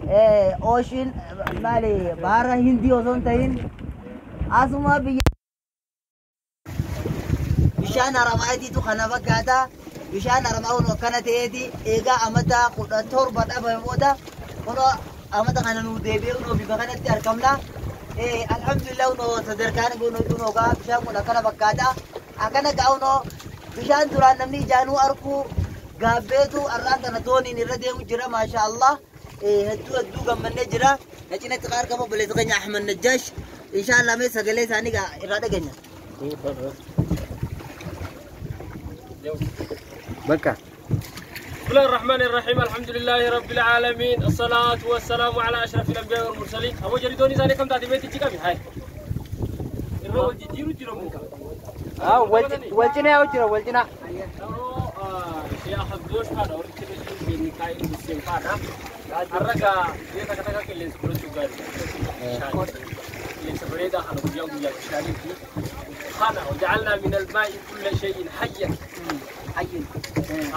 Ocean maali baara Hindii osoo hin ta'in asuma biyya bishaan Haramaayitiitu kana fakkaata. Bishaan Haramaa kun akkana ta'eeti eegaa amata 17 dhabame booda kunoo amata kana nuu deebi'ee kunoo bifa kanatti argamna. Alhamdulillah kunoo sadarkaan kunoo gaa bishaan kun akkana fakkaata. Akkana gaa kunoo bishaan duraan namni ijaanuu argu gaabbeetu har'aan kana dooniin irra deemu jira, maasha Allah. Hedduu hedduu gammannee jira. Na cinatti kan argamu obboleessa keenya Ahmad Najjaash. Insha Allah mee sagalee isaanii gaa irraa dhageenya. Bakka. بسم الله الرحمن الرحيم، الحمد لله رب العالمين، الصلاة والسلام على أشرف الأنبياء والمرسلين. أبو جريدوني زاني كم تاتي بيتي تشيكا هاي الرو جيرو جيرو موكا. Wal cinaa yaa'u jira, wal cinaa. Sheekh Abdoosh faadha, warri Mikaa'il Hussein faadha. Har'a gaa biyya takka takka qilleensa fudhachuu gaarii. Qilleensa bareedaa kana guyyaa guyyaa bishaaniifi kana وجعلنا من الماء كل شيء حيا حي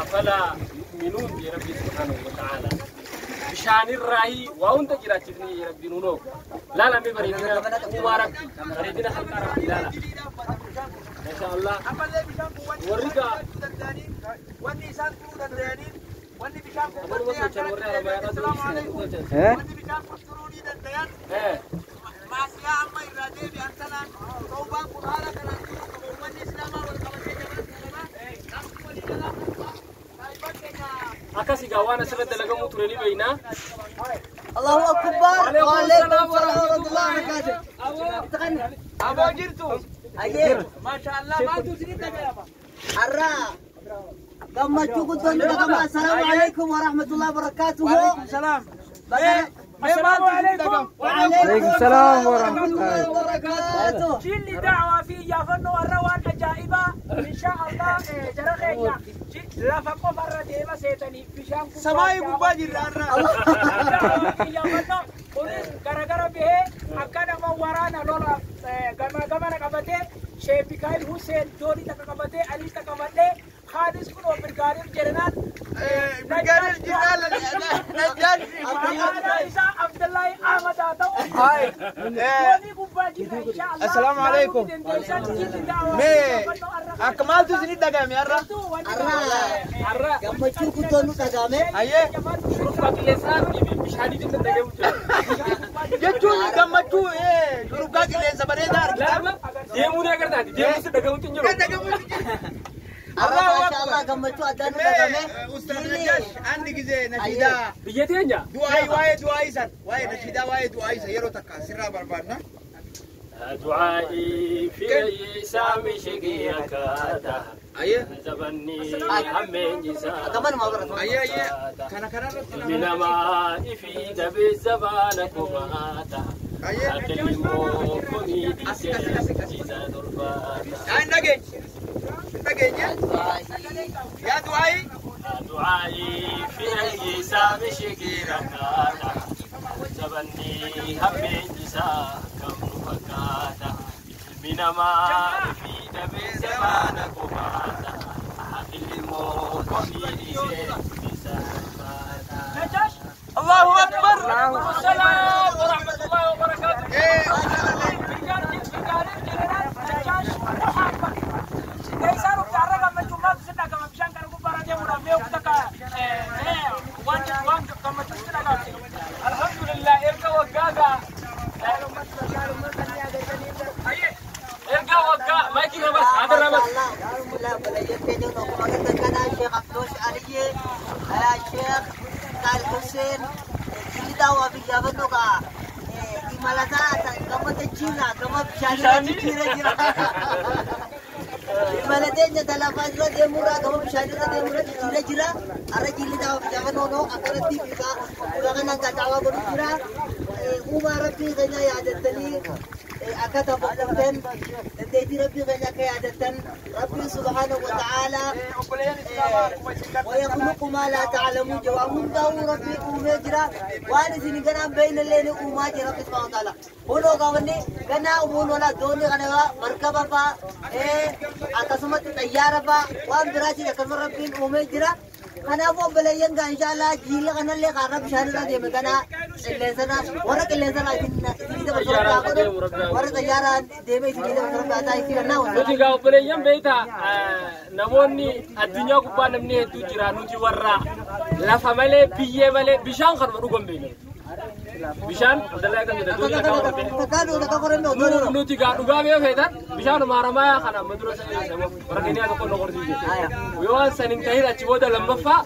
أفلا يؤمنون بربي سبحانه وتعالى. Bishaan irraayi waa hunda jiraachifni Rabbiin hunoo laala mee bareedina uumaa Rabbi, bareedina halqaa Rabbi laala, masha Allah. Ammallee bishaan kun wanni warri gaa danda'aniin, wanni isaan turuu danda'aniin, wanni bishaan kun amanuma tolchan warri Haramayaadhaa tolchan. Wanni bishaan kun turuu ni danda'an maasiyaa amma irraa deebi'an tanaan tawbaan kun haala kanaan turuu qabu. Uummanni Islaamaa wal qabatee jabaachuu qaba. Namni walii jalaa saahiban keenya. Akkas egaa waan asirra dalagamu ture ni beekna. الله أكبر، وعليكم السلام ورحمة الله وبركاته. تغني. Aboo, jirtu? Ayyee. Maasha Allah, maaltu isinitti dhaga'ama? Har'a gammachuu guddoon nu dhagama. السلام عليكم ورحمة الله وبركاته. Salaam. Mee maaltu isinitti dhaga'ama? وعليكم السلام ورحمة الله وبركاته. Jilli da'waa fi iyyaafannoo warra waan ajaa'ibaa, insha Allah, jara keenya lafa qofarra deema seetanii bishaan gubbaa. Samaayii gubbaa jirra har'a. Da'waa fi iyyaafannoo kunis garagara bahee akka nama waraana lola gama gamana qabatee, Sheekh Mikaa'il Hussein doonii takka qabatee, Alii takka qabadhee, Haanis kun Birgaadir Jeneraal. Birgaadir Jeneraal Najjaash. Maqaan isaa Abdullahi Ahmad haa ta'u. Doonii gubbaa jira, insha Allah. Assalaamu alaikum. Mee akka maaltu isinitti dhaga'ame har'a? Har'a gammachuu guddoon nu dhagahame. Ayyee. Shurufaa qilleensaa bishaaniitiin dandagamu jira. Jechuun gammachuu shurufkaa qilleensa bareedaa argitan. Lama deemuu ni agartaati, deemuu si dhagamuutti hin jiru. Har'a maasha Allah gammachuu addaan nu dhagahame. Ustaz Najjaash, andi gisee nashiidaa Biyya teenya. Du'aayi, waa'ee du'aayi san, waa'ee nashiidaa, waa'ee du'aayi san yeroo takka sirraa barbaadna. دعائي في سامي شقي كاتا Ayyee. زبني همين جزا. Gamanuma baratu. Ayyee, ayyee, kana kanarratti nama. من ما في دبي زبانك ماتا. Ayyee. Asik, asik, asik, asik. Yaa, hin dhageenye. Hin dhageenye. Yaa du'aayi. دعائي في أي سام شكيرا كاتا زبني همين جزا كم فكاتا من ما في دبي زبانك ماتا الموت في Najash. الله أكبر. السلام ورحمة الله وبركاته. Birgaadir Jeneraal Najjaash Muhammad. Keessaa dhufte har'a gammachuu maaltu si dhagama bishaan kana gubbaarra deemuudhaaf? Mee takka waan waan gammachuu si dhaga'amte. Alhamdulillah, erga waggaa erga waggaa maayikii rabas haadha rabas. Bismillah, obboleeyyan keenya akkuma agartan kana Sheekh Abdoosh Aliyyee, Sheekh Mikaa'il Hussein, jilli daawwaa fi gaafannoo kaa imalataa gama dachiirraa gama bishaanirra jijjiiree jira. Imala teenya talafaa irra deemurraa gama bishaanirra deemurra jijjiiree jira. Har'a jilli daawwaa fi gaafannoo akkanatti bifa bifa kanaan kan daawwaa godhu jira. Uumaa Rabbii keenya yaadattanii akka tafakkartan, dandeettii Rabbii keenya akka yaadattan, Rabbiin سبحانه وتعالى Obboleeyyan Islaamaa, akkuma isin gartan ويخلق ما لا تعلمون جواب hundaa'uu Rabbii uumee jira. Waan isin ganaan beeynallee ni uumaa jira Rabbi سبحانه وتعالى. Kunoo gaafannee ganaa uumuun wala doonii kana faa, markaba faa, akkasumatti xayyaara faa, waan biraatiin akkasuma Rabbiin uumee jira. Kanaafuu obboleeyyan gaa inshaallah jiila kanallee kaarra bishaan irra deeme kana qilleensarra warra qilleensarra isinii dabarsu rabbi haa godhu warra xayyaaraan deeme isinii dabarsu rabbi haa ta'a isin kannaa Nuti gaa obboleeyyan beektaa namoonni addunyaa gubbaa namni hedduu jira nuti warra lafa malee biyyee malee bishaan kanuma dhugan beekna. Bishaan Abdallaa kan jedhu durii akka horte. Takkaa takka koremme odoo Nuti gaa dhugaa bee feetan bishaan maaramayaa kana amma dura warra Keeniyaa tokko nu qorsiise. Yoo waan san hin tahin achi booda lammaffaa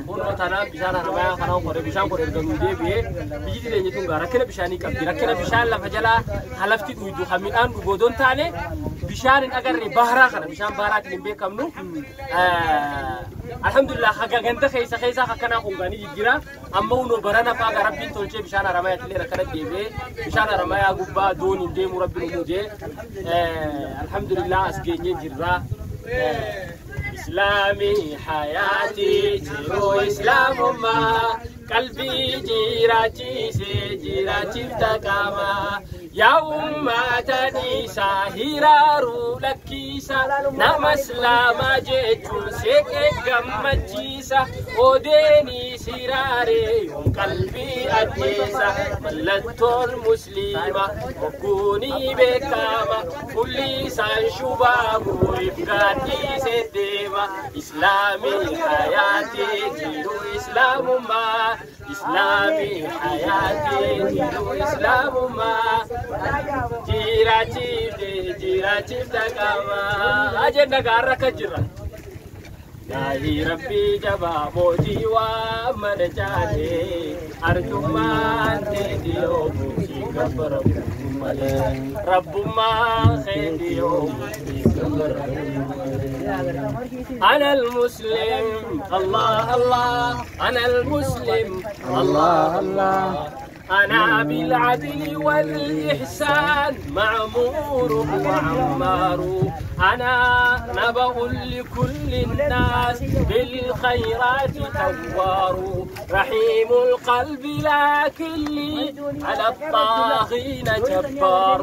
kunoo tanaan bishaan haramayaa kana qoree bishaan qoree erga nuu deebi'ee biyyi jireenya tun gaa rakkina bishaanii qabdi. Rakkina bishaan lafa jalaa halafti dhuydu kan midhaan dhugu odoo hin taane bishaan hin agarre baharaa kana bishaan baharaatiin hin beekamnu. Alhamdulillah haga ganda keessa keessa akkanaa kun gaanii jijjiira. Amma unoo barana faa gaa rabbiin tolchee bishaan haramayaa illee rakkana deebi'ee bishaan haramayaa gubbaa dooniin deemu rabbiin nu jee. Alhamdulillah as geenyee jirra. إسلامي حياتي جيرو إسلام ما قلبي جيراتي سي جيراتي تقاما يا أمة نيسا هرارو لكيسا نما إسلام جيتو سيك غمتشيسا وديني سراري يوم قلبي أجيسا ملتو المسلمة وكوني بكاما كل سان شبابو إفقاتي سديما إسلامي حياتي جيرو إسلام ما إسلامي حياتي جيرو إسلام ما جيراتي جيراتي تقاما أجل نقارك جرا Gaarii rabbii jabaa mootii waa mana caalee arjummaan keetii oomuufi gabbaramu malee rabbummaan keetii oomuufi gabbaramu malee. أنا المسلم الله الله أنا المسلم الله الله أنا بالعدل والإحسان معمور وعمار أنا نبأ لكل الناس بالخيرات توار رحيم القلب لكن لي على الطاغين جبار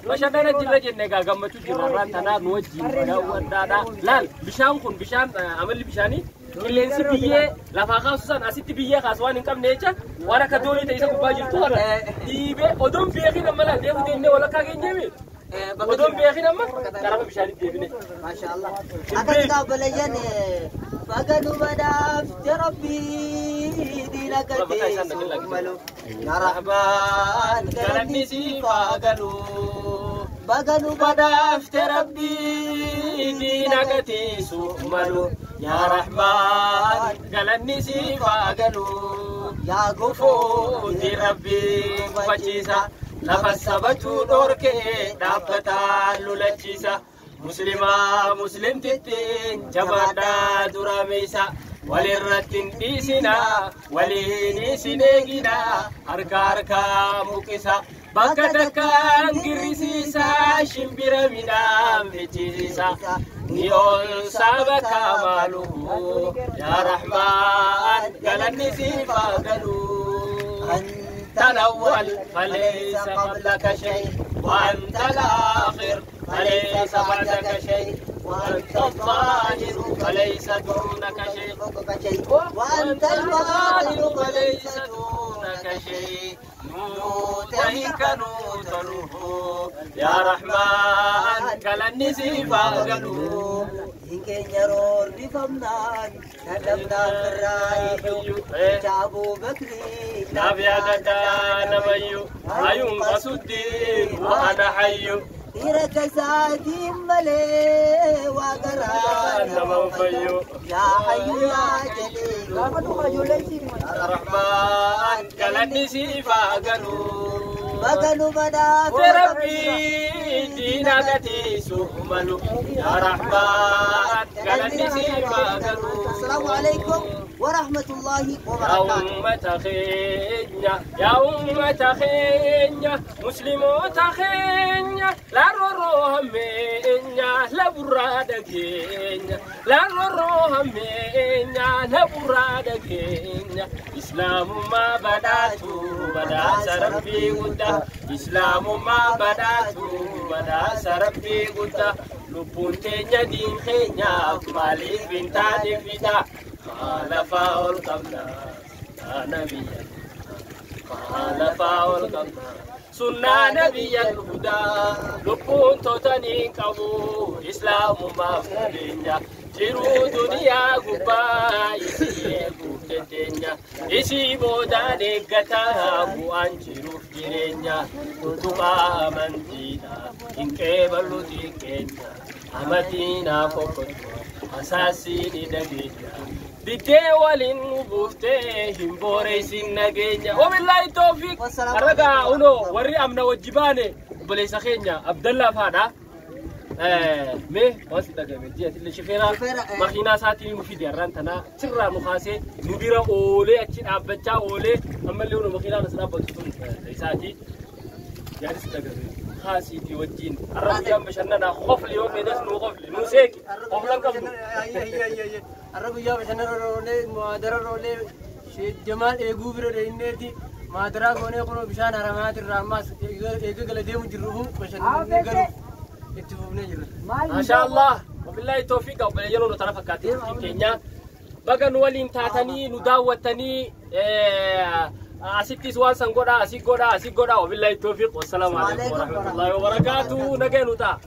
Bashannana jirra jenne egaa gammachuu jirra irraan tanaa nu wajjin daawwadhaadha. Laal bishaan kun bishaan amalli bishaanii qilleensi biyyee lafaa kaasu san asitti biyyee kaasu waan hin qabne jecha waan akka doonii ta'e isa gubbaa jirtu kana dhiibee odoon beekin amma laal deemu deemnee walakkaa geenyeemi. Odoon beekin amma qarafa bishaanitti deebine. Maashaallah. Akka obboleeyyan baga nu badhaafte rabbii diina gateessu malu. Yaa Rahmaan Galanni siif haa galu. Baga nu Badhaafte rabbii diina gateessu malu. Yaa Rahmaan galanni siif haa galu. Yaa gofoo Fuuti rabbii gufachiisa. Lafa sabachuu dhorkee dhaabbataa lolachiisa. Muslimaa muslimtittiin jabaadhaa durameessa. Walirratti hin dhiisinaa, waliin isin eeginaa, harka harkaa muqisa. Bakka takkaan girrisiisa, shimbira midhaan fichisiisa. Ni ol saba kamaaluhu, yaa Rahmaan galanni siif haa galu. أنت الأول فليس قبلك شيء وأنت الآخر فليس بعدك شيء وأنت الظاهر فليس دونك شيء وأنت الباطن فليس دونك شيء نوتيك نوتله يا رحمن كلني سيفا قالوا Hin keenya roorrifamnaan dadhabnaan firraa iyyuu Abuu Bakrii نبي أدانا نبي أينقص الدين وأنا حي Dhiira kasaatiin malee waa garaa nama fayyu. Yaa hayyu yaa jaliilu. الرحمن galanni siif haa galu. Baga nu badhaafte Rabbii diina gatiisu malu. Yaa Rahmaan galanni siif haa galu. Assalaamu alaikum wa rahmatullahi wa Yaa barakaatuh. uummata keenya, yaa uummata keenya, musliimoota keenya, laarroo hammeenya, laburraa dhageenya, laarroo hammeenya, laburraa dhageenya. Islaamummaa badhaatu badhaasa rabbii guddaa, Islaamummaa badhaatu badhaasa rabbii guddaa. Lubbuun teenya diin keenyaaf maaliif hin taane fidaa? Lafaa ol qabna nabiyya, lafaa ol qabna sunnaa nabiyya hudaa. Lubbuun tootanii qabu islaamummaaf nageenya jiruu duniyaa gubbaa isii eeguuf dandeenya, isii boodaan eeggataa bu'aan jiruuf jireenya. Utubaa amantiidha hin qeeballu xiqqeenya, amatiinaa fokkottu asaasii ni dhageenya. Diddee waliin nu buuftee hin booreysin nageenya. Wabillaahi toofiq. Arragaa unoo warri amna wajji baane obboleessa keenya Abdallaa faadha. Mee waan si dhagame ji'atillee shifeera makiinaa isaatiin nu fide, har'aan tanaa achirraa nu kaasee nu bira oolee achi dhaabbachaa oolee, ammallee unoo makiinaan as dhaabbatu sun isaati. Yaadis dhagame. Haasiitii wajjin har'a guyyaan bashannanaa, qofli yoo feetes nuu qofli nuu seeki qoflan qabnu. Har'a guyyaa bashannana roolee muhaadara roolee Jamaal eeguu bira dheeyinneeti maadaraa goonee kunoo bishaan haramaatirraa ammaas eega gala deemu jirruuf bashannanee galuuf itti fufnee jirra. Masha Allah. Wabillahi tawfiq, obboleeyyan nu tana fakkaatee keenya. Baga nu waliin taatanii nu daawwattanii, asittis waan san godhaa, asii godhaa, asii godhaa. Wabillahi tawfiq. Wassalaamu alaikum warahmatullahi wabarakaatuh. Nagee nu ta'a.